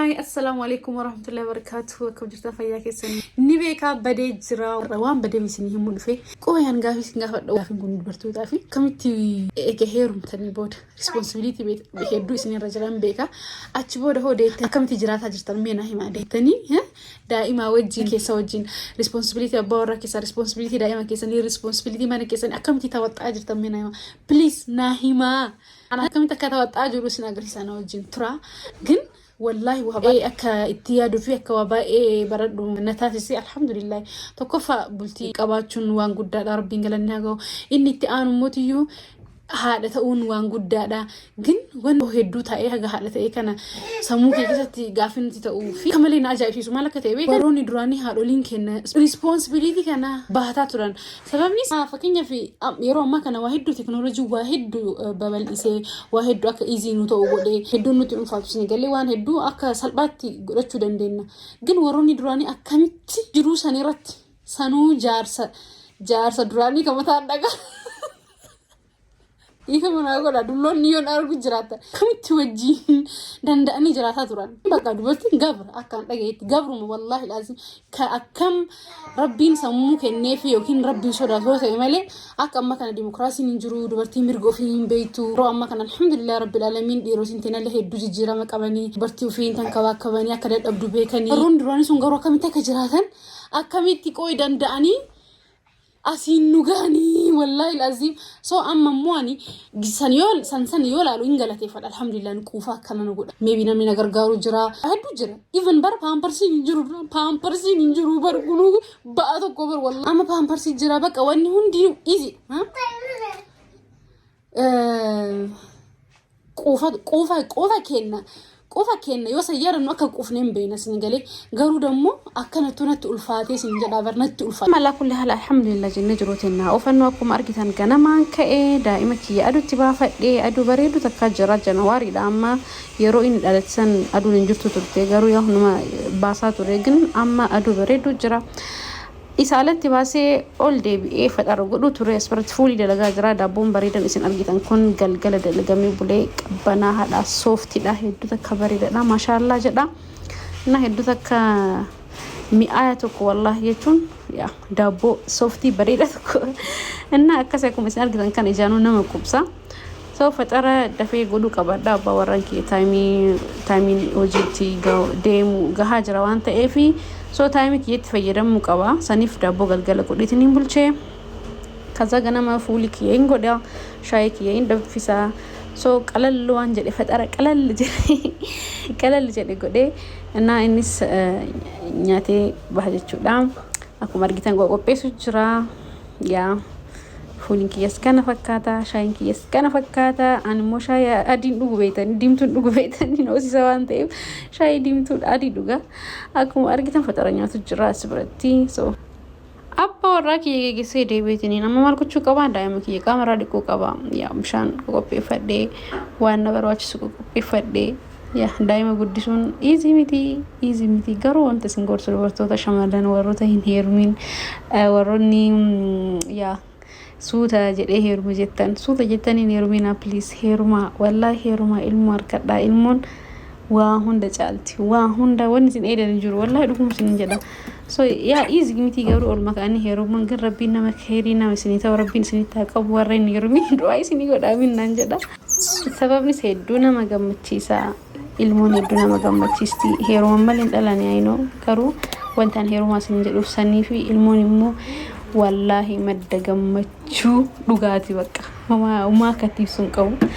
Hi, assalaamu alaikum warahmatullahi wabarakatuh. Akkam jirtan, fayyaa keessan? Ni beekaa, badee jira. Waan badee isin himuu dhufe. Qooyaan gaafii isin gaafadha. Gaafiin kun dubartootaa fi akkamitti eega heerumtanii booda responsibility hedduu isin irra jiran beeka. Achi booda hoo deettan akkamitti jiraataa jirtan, mee naa himaa. Deettanii daa'imaa wajjin keessa wajjin responsibility abbaa warraa keessaa, responsibility daa'ima keessanii, responsibility mana keessanii akkamitti tawaxxaa jirtan, mee naa himaa. Please naa himaa. Ana akkamitti akka tawaxxaa jiru isin agarsiisa, na wajjin tura. Gin wallaahi waa baay'ee akka itti yaaduu fi akka waa baay'ee baradhu na taasise, alhamdulillah. Tokkoffaa, bultii qabaachuun waan guddaadha, rabbiin galanni haa ga'u. Inni itti aanu mootiyyuu haadha ta'uun waan guddaadha. Gin waan hedduu ta'ee haga haadha ta'ee kana sammuu kee keessatti gaaffii nuti ta'uu fi akka malee na ajaa'ibsiisu maal akka ta'e beekan. Baroonni duraanii haadholiin kenna responsibility kana baataa turan. Sababni isaa, fakkeenyaaf, yeroo ammaa kana waa hedduu teknooloojii waa hedduu babal'isee, waa hedduu akka easy nu ta'u godhee, hedduun nutti ulfaatu isin galee, waan hedduu akka salphaatti godhachuu dandeenya. Gin warroonni duraanii akkamitti jiruu san irratti sanuu jaarsa duraanii kan mataan dhagaa. Ifa manaa godha, dulloonni yoon argu jiraata. Akkamitti wajjin danda'anii jiraataa turan? Bakka dubartiin gabra akkaan dhagayetti gabruma, wallaahi laazim, ka akkam rabbiin sammuu kenneefi yookiin rabbiin sodaatu yoo ta'e malee, akka amma kana dimokiraasiin hin jiru, dubartiin mirga ofii hin beektu. Yeroo amma kana, alhamdulillah rabbil alamiin, dhiirotiin tenallee hedduu jijjiirama qabanii, dubartii ofii hin tankabaakabanii, akka dadhabdu beekanii. Warroonni duraanii sun garuu akkamitti akka jiraatan, akkamitti qooyi danda'anii asiin nu gahanii, wallaahi laazim. So amma immoo ani san yoo san yoo laalu hin galateeffadha, alhamdulillah, ni quufa akkana nu godha. Maybe namni na gargaaru jira, hedduu jira. Even bara paamparsiin hin jiru, paamparsiin hin jiru bar, kunuu ba'a tokko bar, wallahi. Amma paamparsii jira, bakka wanni hundi easy. Quufa quufa quufa kenna, quufa kenna yoo san yaadannu akka quufne hin beekna isin galee, garuu dammoo akkanattu natti ulfaatee isin jedhaa bar, natti ulfaate. Alaa kulli haala, alhamdulillah jennee jiru tennaa oofannoo. Akkuma argitan ganamaan ka'ee daa'ima kiyya aduutti baafadhee, aduu bareedu takka jira. Janawaariidha amma, yeroo inni dhalate san aduun hin jirtu turte, garuu yaa numa baasaa ture, gin amma aduu bareedu jira. Isa alatti baasee ol deebi'ee faxara godhu ture. Asirratti fuulii dalagaa jira. Daabboon bareedan isin argitan kun galgala dalagamee bulee qabbanaa haadha sooftidha. Hedduu takka bareedadha. Maashaallaa jedha. Na hedduu takka mi'aaya tokko, wallaahi jechuun yaa daabboo sooftii bareeda tokko. Innaa akkas akkuma isin argitan kan ijaanuu nama qubsa. So faxara dafee godhuu qabadha. Abbaa warraan kee timeiin hojiitti deemu gahaa jira waan ta'eef, so timeii kiyyatti fayyadamuu qaba. Saniif daabboo galgala godheetiin hin bulchee. Kaza ganama fuuli kiyya hin godha, shaayii kiyya hin danfisa. So qalal waan jedhe, faxara qalal jedhe, qalal jedhe godhee innaa innis nyaatee baha jechuudha. Akkuma argitan qopheessu jira. Yaa fuuliin kiyyas kana fakkaata, shaayiin kiyyas kana fakkaata. Ani immoo shaayii adiin dhugu beektan, diimtuun dhugu beektan, hin hoosisa waan ta'eef shaayii diimtuun adii dhuga. Akkuma argitan faxara nyaatu jira as biratti. So abbaa warraa kiyya geggeessee deebi'eetiniin amma maal gochuu qaba? Daa'ima kiyya qaama irraa dhiquu qaba. Yaa bishaan qopheeffadhee, waan na barbaachisu qopheeffadhee. Yaa daa'ima guddisuun easy miti, easy miti. Garuu wanta isin gorsu, dubartoota, shamarran, warroota hin heerumin, warroonni yaa suuta jedhee heerumu jettan, suuta jettanii hin heeruminaa, please. Heerumaa, wallaahi heerumaa, ilmoo harkadhaa. Ilmoon waa hunda caalti, waa hunda. Wanni isin eedan hin jiru, wallaahi dhuguma isin jedha. So yaa easy miti, garuu olma ka'anii heeruman gin rabbiin nama kheyrii nama isinii ta'u rabbiin isinitti haa qabu. Warra hin heerumin du'aa isinii godhaa minnaan jedha. Sababnis hedduu nama gammachiisa, ilmoon hedduu nama gammachiisti. Heeruman malee hin dhalane ayinoo, garuu wanta an heerumaa isin jedhuuf sanii fi ilmoon immoo wallaahi madda gammachuu dhugaati, bakka homaa akka itti ibsu hin qabu.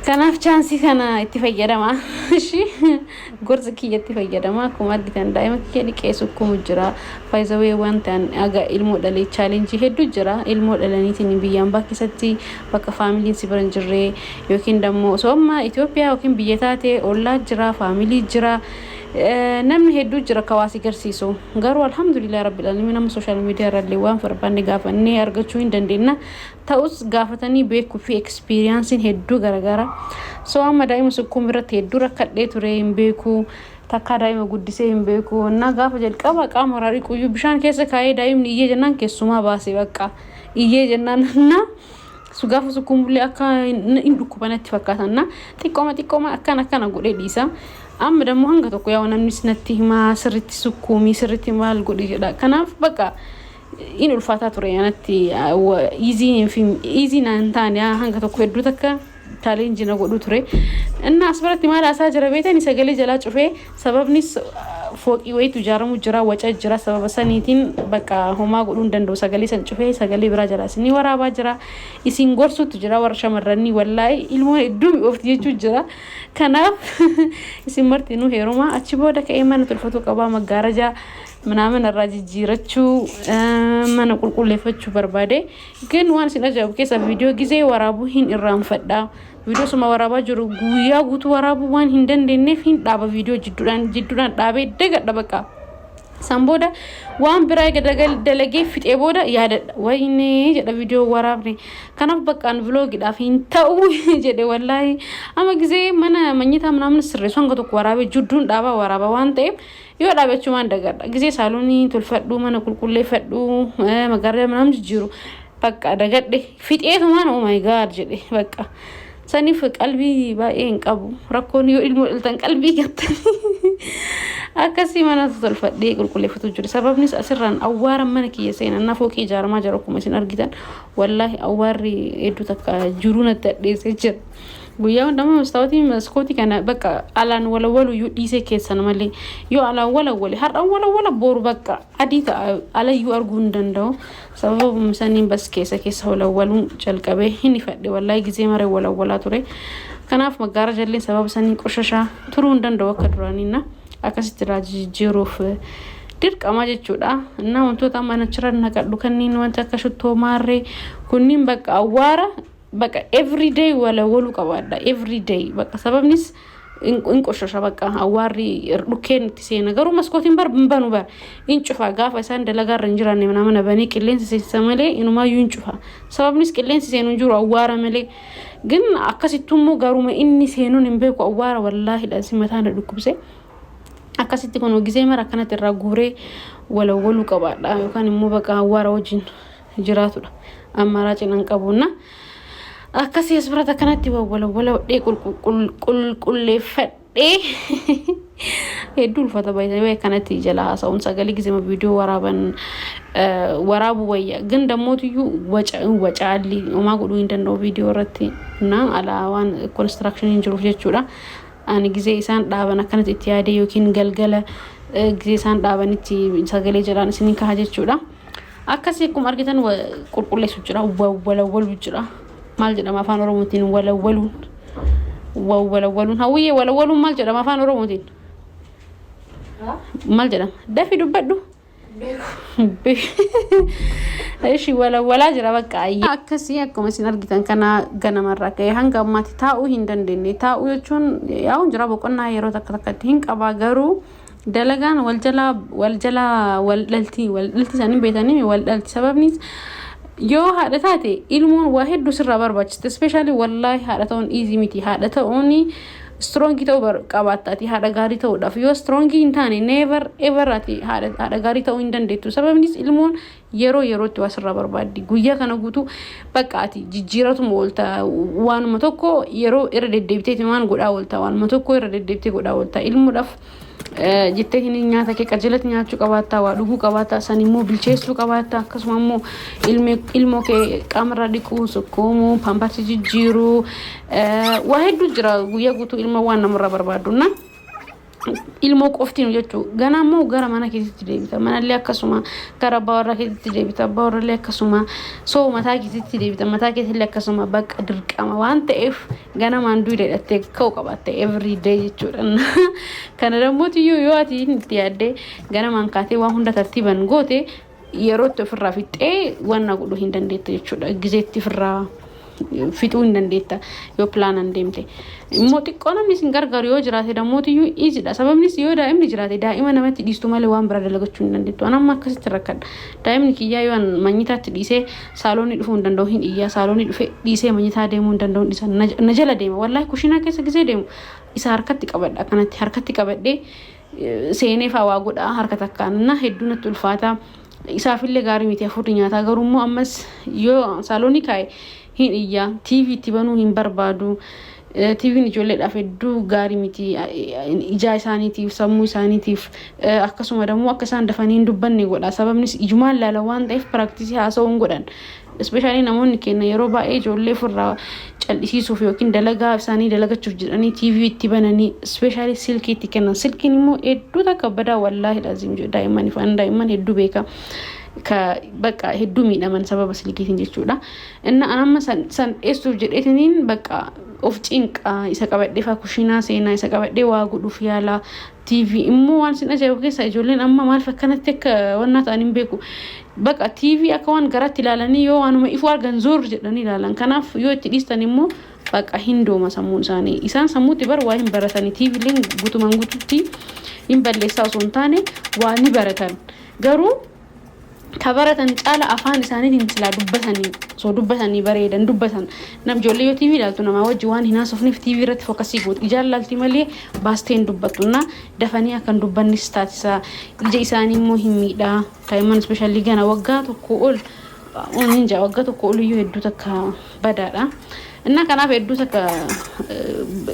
Kanaaf chanceii kana itti fayyadama. Ishi gorsa kiyyatti fayyadama. Akkuma argitan daa'ima kiyya dhiqee sukkuumu jira. Faayizawee wanta aga ilmoo dhalee challengeii hedduu jira. Ilmoo dhalaniitiin biyyaan baa keessatti bakka familyiin si bira hin jirre, yookiin dammoo osoo amma Itoophiyaa yookiin biyya taate ollaa jira, family jira. Namni hedduu jira ka waa si garsiisu. Garuu alhamdulillah rabbil alamin, amma social media irrallee waan barbaanne gaafannee argachuu hin dandeenya. Ta'us gaafatanii beekuu fi experienceiin hedduu garagara. So amma daa'ima sukkuum irratti hedduu rakkadhee ture, hin beeku. Takkaa daa'ima guddisee hin beeku. Innaa gaafa jalqaba qaama irraa dhiquyyuu bishaan keessa kaa'ee, daa'imni iyyee jennaan keessumaa baase, bakka iyyee jennaan. Innaa Gaafa sukkuumullee akka hin dhukkuba natti fakkaatan xiqqooma xiqqooma akkana akkana godhee dhiisa. Amma dammoo hanga tokko yaa namnis natti himaa, sirritti sukkuumii, sirritti maal godhi jedha. Kanaaf bakka in ulfaataa ture anatti, easy naan taane, hanga tokko hedduu takka challenge na godhu ture. Inni as biratti maal haasaa jira beetani? Sagalee jalaa cufee, sababnis fooqii wayiitu ijaaramu jira, waca jira. Sababa saniitiin bakka homaa godhuu hin danda'u. Sagalee san cufee sagalee biraa jala isinii waraabaa jira. Isin gorsuutu jira warra shamarranii, wallaahi ilmoo hedduu mi'oofti jechuu jira. Kanaaf isin martinuu heeruma. Achi booda ka'ee mana tolfatu qabaa, maggaarajaa minaamin irraa jijjiirachuu, mana qulqulleeffachuu barbaade. Gin waan isin ajaa'ibu keessa viidiyoo gizee waraabuu hin irraanfadha. Viidiyoo suma waraabaa jiru guyyaa guutuu waraabuu waan hin dandeenyeef hin dhaaba. Viidiyoo jidduudhaan jidduudhaan dhaabee dagadha bakka. San booda waan biraa eega dalagee fixee booda yaadadha. Wayinee jedha, viidiyoo waraabne. Kanaaf bakkaan vloogiidhaaf hin ta'u jedhe wallaahi. Amma gizee mana manyitaa minaamin sirreessu hanga tokko waraabee jidduun dhaabaa waraaba waan ta'eef, yoo dhaabachumaan dagadha. Gizee saalonii tolfadhu, mana qulqulleeffadhu, magaalaa minaamin jijjiiru bakka dagadhe fixeetumaan, oh my God jedhe bakka. Saniif qalbii baay'ee hin qabu. Rakkoon yoo ilmoo dhaltan qalbii gattan. Akkasii mana tolfadhee qulqulleeffatu jiru. Sababnis asirraan awwaara mana kiyya seenan na fooqii ijaaramaa jira akkuma isin argitan. Wallaahi awwaarri hedduu takka jiruu natti hadheessee jira. Guyyaa hundumaa mastaawotii maskootii kana bakka alaan walawwalu iyyuu dhiisee keessan malee, yoo alaan walawwale har'aan walawwala, boru bakka adii ta'a, alayyuu arguu hin danda'u. Sababa saniin bas keessa keessa walawwaluun jalqabee hin ifadhe, wallaahi gizee maree walawwalaa ture. Kanaaf maggaara jalleen sababa saniin qoshashaa turuu hin danda'u akka duraaniinna akkasitti irraa jijjiiruuf dirqama jechuudha. Innaa wantoota amma achirra naqadhu kanneen wanta akka shuttoo maarree kunniin bakka awwaara bakka everyday walawwaluu qabaadha, everyday bakka. Sababnis hin qoshasha, bakka awwaarri dhukkeen itti seena. Garuu maskootiin bar hin banu, bar hin cufa. Gaafa isaan dalagaarra hin jiraanne mana mana banee qilleensa seensa malee inumaayyuu hin cufa. Sababnis qilleensi seenu hin jiru awwaara malee. Gin akkasittuu immoo garuma inni seenuun hin beeku awwaara, wallaahi dha mataa na dhukkubse. Akkasitti kun gizee mara akkanatti irraa guuree walawwaluu qabaadha yookaan immoo bakka awwaara wajjin jiraatudha. Ammaraa cinaan qabuunna. Akkasii as biratti akkanatti walawwaladhee qulqulleeffadhee. Hedduu ulfaata baay'ee akkanatti jala haasa'uun, sagalee gizema viidiyoo waraaban waraabu wayya. Gin dammootiyyuu wacaalli homaa godhuu hin danda'u viidiyoo irratti na alaa waan construction jiruuf jechuudha. Ani gizee isaan dhaaban akkanatti itti yaadee yookiin galgala gizee isaan dhaabanitti sagalee jalaan isinii kaha jechuudha. Akkasii akkuma argitan qulqulleessu jira, walawwalu jira. Maal jedhama afaan Oromootiin walawwaluun? Walawwaluun hawwiyyee, walawwaluun maal jedhama afaan Oromootiin? Maal jedhama? Dafi dubbadhu. Ishi walawwalaa jira bakka. Akkasii akkuma isin argitan kana ganamarraa ka'ee hanga ammaatti taa'uu hin dandeenye. Taa'uu jechuun yaa'uun jira, boqonnaa yeroo takka takkatti hin qabaa, garuu dalagaan wal jalaa wal jalaa wal dhalti, wal dhalti isaanii beekanii wal dhalti. Sababnis yoo haadha taate ilmoon waa hedduu sirraa barbaachiste. Especially wallaahi haadha ta'uun easy miti. Haadha ta'uun strong ta'uu qabaatta. Ati haadha gaarii ta'uudhaaf yoo strong hin taane, never ever ati haadha gaarii ta'uu hin dandeettu. Sababnis ilmoon yeroo yerootti waa sirraa barbaaddi. Guyyaa kana guutuu bakka ati jijjiiratuma oolta, waanuma tokko yeroo irra deddeebiteeti waan godhaa oolta, waanuma tokko irra deddeebitee godhaa oolta. Ilmuudhaaf jettee hin nyaata kee qajeelatti nyaachuu qabaattaa, waa dhuguu qabaattaa, san immoo bilcheessuu qabaattaa, akkasuma immoo ilmoo kee qaamarraa dhiquu, sukkuumuu, pamparsii jijjiiruu, waa hedduu jira. Guyyaa guutuu ilma waan namarraa barbaaddu na ilmoo qoftiin jechuu. Ganaa immoo gara mana keessatti deebita, manallee akkasuma, gara abbaa warraa keessatti deebita, abbaa warrallee akkasuma, soo mataa keessatti deebita, mataa keessallee akkasuma. Bakka dirqama waan ta'eef ganamaan duuda hidhattee ka'uu qabaatte every day jechuudha. Kana dammooti yoo ati itti yaaddee ganamaan kaatee waan hunda tartiiban goote, yerootti ofirraa fixxee waan na godhuu hin dandeettu jechuudha. Gizeetti ofirraa fixuu hin dandeetta yoo pilaanan deemte. Immoo xiqqoo namni isin gargaaru yoo jiraate dammootiyyuu easy dha. Sababnis yoo daa'imni jiraate daa'ima namatti dhiistu malee waan biraa dalagachuu hin dandeettu. An amma akkasitti rakkadha. Daa'imni kiyyaa yoo an manyitaatti dhiisee saaloonii dhufuu hin danda'u, hin iyyaa. Saaloonii dhufee dhiisee manyitaa deemuu hin danda'u, hin dhiisa. Na jala deema. Wallaahi kushiinaa keessa gisee deemu isa harkatti qabadha, akkanatti harkatti qabadhee seenee faa waa godha harka takkaan, na hedduu natti ulfaata. Isaafillee gaarii miti, hafuurri nyaataa. Garuu immoo ammas yoo saaloonii kaa'e Hin iyyaa, TV itti banuu hin barbaadu. TVn ijoolleedhaaf hedduu gaarii miti. Ijaa isaaniitiif, sammuu isaaniitiif, akkasuma dammoo akka isaan dafanii hin dubbanne godha. Sababnis ijumaan laala waan ta'eef practice haasa'uu hin godhan. Especially namoonni keenya yeroo baay'ee ijoollee ofirraa cal'isiisuuf yookiin dalagaa isaanii dalagachuuf jedhanii TV itti bananii, especially silkii itti kennan. Silkiin immoo hedduu takka badaa, wallaahi laazim jedhu daa'immaniif. An daa'imman hedduu beeka. Ka bakka hedduu miidhaman sababa silkiitiin jechuudha. Inna an amma san dheessuuf jedheetiniin bakka of cinqa, isa qabadhee faa kushiinaa seenaa, isa qabadhee waa godhuuf yaala. TV immoo waan sin ajaa'ibu keessa ijoolleen amma maaliif akkanatti akka wannaa ta'an hin beeku. Bakka TV akka waan garatti ilaalanii yoo waanuma ifuu argan zoor jedhanii ilaalan. Kanaaf yoo itti dhiistan immoo bakka hin dooma sammuun isaanii. Isaan sammuutti bar waa hin baratanii, TV illee guutumaan guututti hin balleessaa osoo hin taane waa ni baratan. Garuu ka baratan caala afaan isaaniitiin silaa dubbatanii osoo dubbatanii bareedan dubbatan. Nam ijoollee yoo TV ilaaltu namaa wajji waan hin haasofneef TV irratti focus gootu. Ijaan laalti malee baastee hin dubbattu. Na dafanii akka hin dubbannis taasisa. Ija isaanii immoo hin miidhaa. Daa'imman especially gana waggaa 1 ol hin jaa, waggaa 1 ol iyyuu hedduu takka badaadha. Inna kanaaf hedduu takka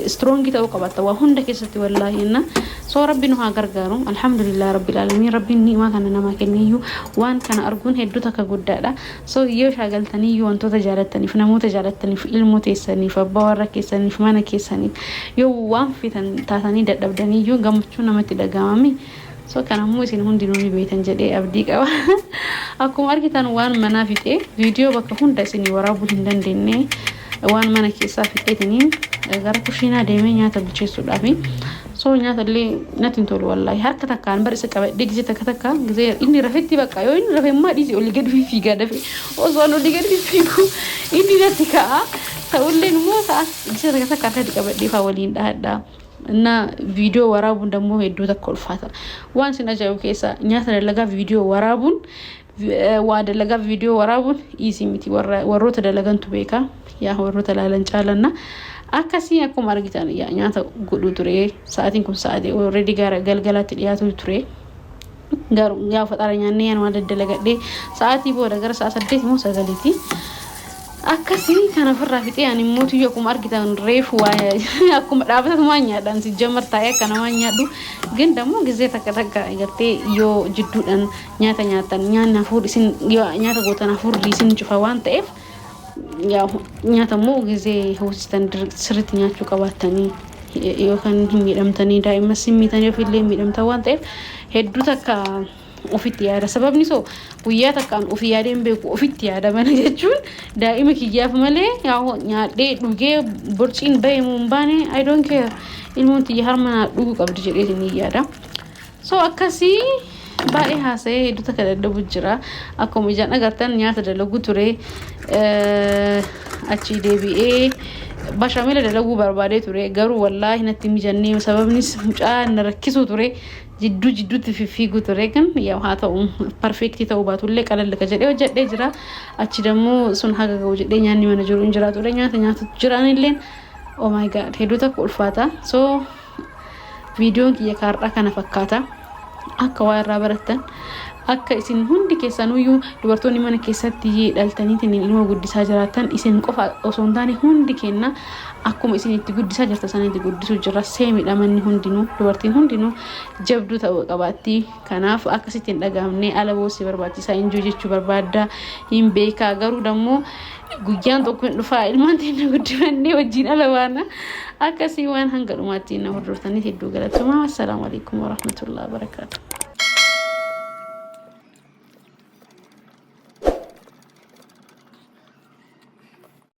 strong ta'uu qabatta waa hunda keessatti, wallaahi. Inna soo Rabbi nu haa gargaaru. Alhamdulillah rabbil alamin, Rabbiin ni'maa kana namaa kenneeyyuu waan kana arguun hedduu takka guddaadha. So yoo shaagaltaniiyyuu wantoota jaalattaniif, namoota jaalattaniif, ilmoo teessaniif, abbaa warra keessaniif, mana keessaniif yoo waan feetan taatanii dadhabdaniiyyuu gammachuu namatti dhaga'amami. So kanammoo isin hundinuu ni beektan jedhee abdii qaba. Akkuma argitan waan manaa fixee viidiyoo bakka hunda isinii waraabuu hin dandeenye, waan mana keessaa fixeetiniin gara kushiinaa deemee nyaata bilcheessuudhaafi. So nyaata illee natti hin tolu, wallaahi. Harka takkaan bar isa qabadhee gisee takka takka gisee inni rafetti, bakka yoo inni rafe immoo dhiisi, olii gadi fiigaa dafe osoo an olii gadi fiigu inni natti ka'a. Ta'ullee immoo sa'a gisee takka takka harkatti qabadhee faa waliin dhahadha. እና viidiyoo waraabuun dammoo hedduu takka ulfaata. Waan isin ajaa'ibu keessa nyaata dalagaa viidiyoo waraabuun, waa dalagaa viidiyoo waraabuun easy miti. Warroota dalagantu beeka. Yaa warroota ilaalan caalanna. Akkasii akkuma argitan yaa nyaata godhuu ture. Sa'aatiin kun sa'aatii already gara galgalaatti dhiyaatu ture. Garuu yaa faxara nyaannee yaanuma daddalagadhee sa'aatii booda gara sa'a 8 immoo 9ti. Akkasii kana ofirraa fixee ani immoo tuyyo akkuma argitan reefu akkuma dhaabatatumaan nyaadhaan si jammar taa'ee akka namaa nyaadhu. ግን ደግሞ ጊዜ takka takka gartee yoo jidduudhaan nyaata nyaatan nyaanni hafuur isin yoo nyaata gootan hafuurri isin cufa waan ta'eef, nyaata immoo gisee hoosistan sirriitti nyaachuu qabaattanii yookaan hin miidhamtanii, daa'immas hin miitanii, ofillee hin miidhamtan waan ta'eef hedduu takka ofitti yaada. Sababni soo guyyaa takkaan ofii yaadee hin beeku, ofitti yaada mana jechuun daa'ima kiyyaaf malee nyaadhee dhugee borciin bahee moo hin baane, I don't care, ilmoon tiyya harma naa dhuguu qabdi jedheetiin ni yaada. So akkasii baay'ee haasa'ee hedduu takka dadhabu jira. Akkuma ijaan agartan nyaata dalagu ture, achi deebi'ee bashamela dalaguu barbaadee ture, garuu wallaahi natti mijannee, sababnis mucaa na rakkisuu ture, jidduu jidduutti fiffiiguu ture. Kan yaa haa ta'u, perfect ta'uu baatullee qalallaka jedhee hojjedhee jira. Achi dammoo sun haga ga'u jedhee nyaanni mana jiru hin jira ture, nyaata nyaatu jiraanilleen, oh my God, hedduu takka ulfaata. So viidiyoon kiyya kaarraa kana fakkaata. Akka waa irraa barattan, akka isin hundi keessanuyyuu dubartoonni mana keessatti dhaltaniitiin ilma guddisaa jiraattan, isin qofa osoo hin taane hundi kenna akkuma isin itti guddisaa jirtan sanitti guddisuu jira. Seemidha manni hundinuu, dubartiin hundinuu jabduu ta'uu qabaatti. Kanaaf akkasitti hin dhagahamne ala boosii barbaachisaa injoo jechuu barbaadda hin beekaa. Garuu dammoo guyyaan tokko hin dhufaa, ilmaan teenya guddifannee wajjin ala baana. Akkasii waan hanga dhumaatti na hordoftaniif hedduu galatoomaa. Assalaamu alaikum warahmatullahi wabarakaatu.